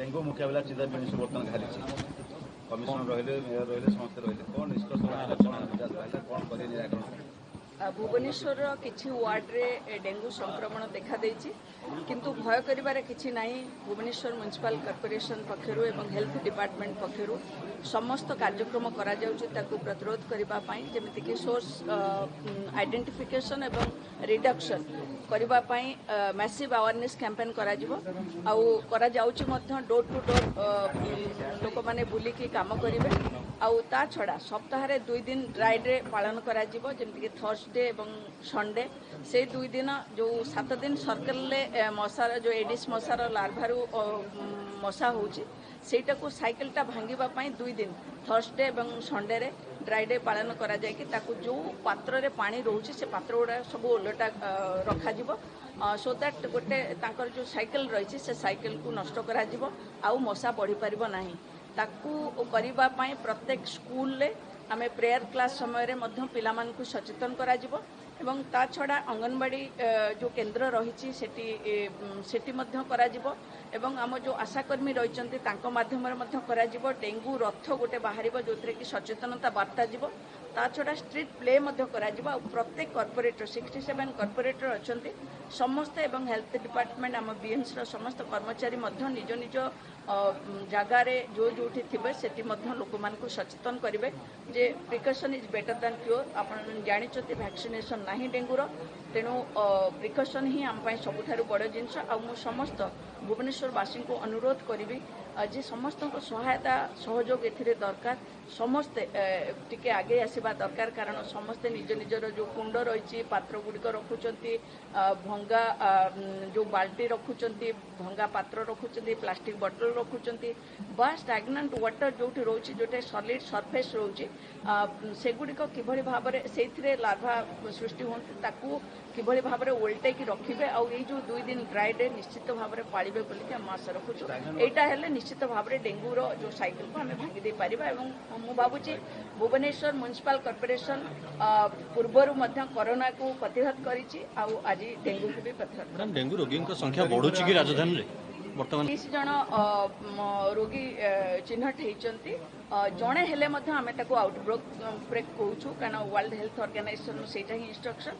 Dengue ମୁକାବିଲା ଚିନ୍ତା BMC ବର୍ତ୍ତମାନ ଘାରିଛି। କମିଶନର ରହିଲେ, ମେୟର ରହିଲେ, ସମସ୍ତେ ରହିଲେ। କ'ଣ ନିଷ୍କର୍ଷ ବାହାରିଲା, କ'ଣ ନିର୍ଦ୍ଦେଶ ବାହାରିଲା, କ'ଣ କରିବେ ନିରାକରଣ? ଭୁବନେଶ୍ୱରର କିଛି ୱାର୍ଡରେ ଡେଙ୍ଗୁ ସଂକ୍ରମଣ ଦେଖାଦେଇଛି, କିନ୍ତୁ ଭୟ କରିବାର କିଛି ନାହିଁ। ଭୁବନେଶ୍ୱର ମ୍ୟୁନିସିପାଲ କର୍ପୋରେସନ ପକ୍ଷରୁ ଏବଂ ହେଲ୍ଥ ଡିପାର୍ଟମେଣ୍ଟ ପକ୍ଷରୁ ସମସ୍ତ କାର୍ଯ୍ୟକ୍ରମ କରାଯାଉଛି ତାକୁ ପ୍ରତିରୋଧ କରିବା ପାଇଁ, ଯେମିତିକି ସୋର୍ସ ଆଇଡେଣ୍ଟିଫିକେସନ୍ ଏବଂ ରିଡକ୍ସନ୍ କରିବା ପାଇଁ ମ୍ୟାସିଭ୍ ଆୱାରନେସ୍ କ୍ୟାମ୍ପେନ୍ କରାଯିବ ଆଉ କରାଯାଉଛି ମଧ୍ୟ। ଡୋର୍ ଟୁ ଡୋର୍ ଲୋକମାନେ ବୁଲିକି କାମ କରିବେ। ଆଉ ତା ଛଡ଼ା ସପ୍ତାହରେ 2 ଦିନ ଡ୍ରାଇ ଡେ ପାଳନ କରାଯିବ, ଯେମିତିକି ଥର୍ସଡେ ଏବଂ ସଣ୍ଡେ। ସେଇ 2 ଦିନ, ଯେଉଁ 7 ଦିନ ସର୍କଲରେ ମଶାର, ଯେଉଁ ଏଡିସ୍ ମଶାର ଲାର୍ଭାରୁ ମଶା ହେଉଛି, ସେଇଟାକୁ ସାଇକେଲଟା ଭାଙ୍ଗିବା ପାଇଁ 2 ଦିନ ଥର୍ସଡେ ଏବଂ ସଣ୍ଡେରେ ଡ୍ରାଇ ଡେ ପାଳନ କରାଯାଇକି ତାକୁ ଯେଉଁ ପାତ୍ରରେ ପାଣି ରହୁଛି, ସେ ପାତ୍ର ଗୁଡ଼ା ସବୁ ଓଲଟା ରଖାଯିବ, ସୋ that ଗୋଟେ ତାଙ୍କର ଯେଉଁ ସାଇକେଲ ରହିଛି, ସେ ସାଇକେଲକୁ ନଷ୍ଟ କରାଯିବ ଆଉ ମଶା ବଢ଼ିପାରିବ ନାହିଁ। ତାକୁ କରିବା ପାଇଁ ପ୍ରତ୍ୟେକ ସ୍କୁଲରେ ଆମେ ପ୍ରେୟାର କ୍ଲାସ୍ ସମୟରେ ମଧ୍ୟ ପିଲାମାନଙ୍କୁ ସଚେତନ କରାଯିବ ଏବଂ ତା ଛଡ଼ା ଅଙ୍ଗନବାଡ଼ି ଯେଉଁ କେନ୍ଦ୍ର ରହିଛି, ସେଠି ମଧ୍ୟ କରାଯିବ ଏବଂ ଆମ ଯେଉଁ ଆଶାକର୍ମୀ ରହିଛନ୍ତି, ତାଙ୍କ ମାଧ୍ୟମରେ ମଧ୍ୟ କରାଯିବ। ଡେଙ୍ଗୁ ରଥ ଗୋଟେ ବାହାରିବ, ଯେଉଁଥିରେ କି ସଚେତନତା ବାର୍ତ୍ତା ଯିବ। ତା ଛଡ଼ା ଷ୍ଟ୍ରିଟ୍ ପ୍ଲେ ମଧ୍ୟ କରାଯିବ। ଆଉ ପ୍ରତ୍ୟେକ କର୍ପୋରେଟର, 67 କର୍ପୋରେଟର ଅଛନ୍ତି ସମସ୍ତେ, ଏବଂ ହେଲ୍ଥ ଡିପାର୍ଟମେଣ୍ଟ, ଆମ ବିଏମ୍ସିର ସମସ୍ତ କର୍ମଚାରୀ ମଧ୍ୟ ନିଜ ନିଜ ଜାଗାରେ ଯେଉଁ ଯେଉଁଠି ଥିବେ, ସେଠି ମଧ୍ୟ ଲୋକମାନଙ୍କୁ ସଚେତନ କରିବେ ଯେ precaution is better than cure। ଆପଣ ଜାଣିଛନ୍ତି, ଭ୍ୟାକ୍ସିନେସନ୍ ନାହିଁ ଡେଙ୍ଗୁର, ତେଣୁ ପ୍ରିକସନ୍ ହିଁ ଆମ ପାଇଁ ସବୁଠାରୁ ବଡ଼ ଜିନିଷ। ଆଉ ମୁଁ ସମସ୍ତ ଭୁବନେଶ୍ୱରବାସୀଙ୍କୁ ଅନୁରୋଧ କରିବି ଯେ ସମସ୍ତଙ୍କ ସହାୟତା, ସହଯୋଗ ଏଥିରେ ଦରକାର। ସମସ୍ତେ ଟିକେ ଆଗେଇ ଆସିବା ଦରକାର, କାରଣ ସମସ୍ତେ ନିଜ ନିଜର ଯେଉଁ କୁଣ୍ଡ ରହିଛି, ପାତ୍ର ଗୁଡ଼ିକ ରଖୁଛନ୍ତି, ଭଙ୍ଗା ଯେଉଁ ବାଲ୍ଟି ରଖୁଛନ୍ତି, ଭଙ୍ଗା ପାତ୍ର ରଖୁଛନ୍ତି, ପ୍ଲାଷ୍ଟିକ ବଟଲ ରଖୁଛନ୍ତି ବା ଷ୍ଟାଗନାଣ୍ଟ ୱାଟର ଯେଉଁଠି ରହୁଛି, ଯେଉଁଠି ସଲିଡ୍ ସର୍ଫେସ୍ ରହୁଛି, ସେଗୁଡ଼ିକ କିଭଳି ଭାବରେ ସେଇଥିରେ ଲାର୍ଭା ସୃଷ୍ଟି ହୁଅନ୍ତି, ତାକୁ କିଭଳି ଭାବରେ ଓଲଟେଇକି ରଖିବେ ଆଉ ଏଇ ଯେଉଁ 2 ଦିନ ଡ୍ରାଇ ଡେ ନିଶ୍ଚିତ ଭାବରେ ପାଳିବେ ବୋଲିକି ଆମେ ଆଶା ରଖୁଛୁ। ଏଇଟା ହେଲେ ନିଶ୍ଚିତ ଭାବରେ ଡେଙ୍ଗୁର ଯେଉଁ ସାଇକେଲକୁ ଆମେ ଭାଙ୍ଗି ଦେଇପାରିବା। ଏବଂ ମୁଁ ଭାବୁଛି ଭୁବନେଶ୍ୱର ମ୍ୟୁନିସିପାଲ କର୍ପୋରେସନ ପୂର୍ବରୁ ମଧ୍ୟ କରୋନାକୁ ପ୍ରତିହତ କରିଛି ଆଉ ଆଜି ଡେଙ୍ଗୁକୁ ବି ପ୍ରତିହତ। ମ୍ୟାଡ଼ାମ, ଡେଙ୍ଗୁ ରୋଗୀଙ୍କ ସଂଖ୍ୟା ବଢୁଛି କି ରାଜଧାନୀରେ ବର୍ତ୍ତମାନ? 30 ଜଣ ରୋଗୀ ଚିହ୍ନଟ ହେଇଛନ୍ତି। ଜଣେ ହେଲେ ମଧ୍ୟ ଆମେ ତାକୁ ଆଉଟବ୍ରେକ୍ ବ୍ରେକ୍ କହୁଛୁ, କାରଣ ୱାର୍ଲଡ ହେଲ୍ଥ ଅର୍ଗାନାଇଜେସନ ସେଇଟା ହିଁ ଇନଷ୍ଟ୍ରକ୍ସନ।